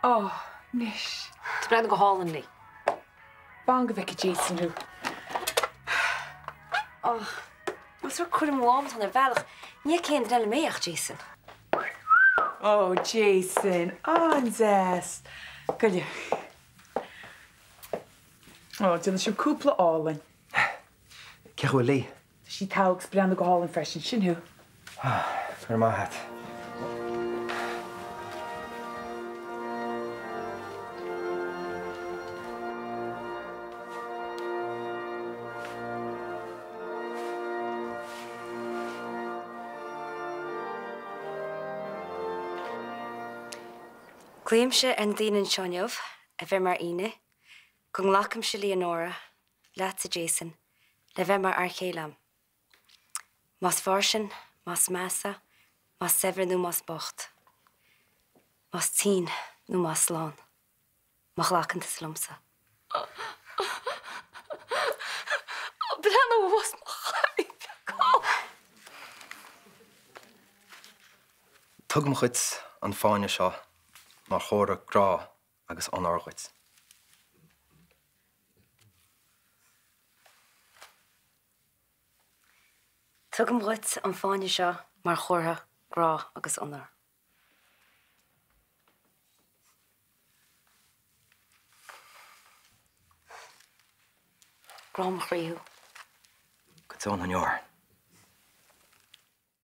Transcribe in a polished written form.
Ó, anois. Tá breathnú go hálainn léi. Fan go bhfeice Jason thú. Ó, más rud cur amú ama atá ar bhealach, ní fheicfidh aon duine eile mé ach Jason. Ó, Jason, an-deas. Goile. Ó, déanfaidh sibh cúpla álainn. Cén chaoi a bhfuil Lee? Tá sí togha agus breathnú go hálainn freisin. Sin thú. Go raibh maith agat. Glaoimse ar na daoine anseo inniu a bheith mar fhínnéithe go nglacaimse Leonora leatsa Jason, le bheith mar fhear céile a'm. Más fearr sinn, más measa, más saibhir nó más bocht, más tinn nó más slán, má ghlacann tusa liomsa. Breathnaigh abhus mo chailín beag. Tugaim dhuit an fáinne seo mar chomhartha grá agus onóir dhuit. Tugaim dhuit an fáinne seo mar chomhartha grá agus onóir. Grá mo chroí thú. Go deo na ndeor.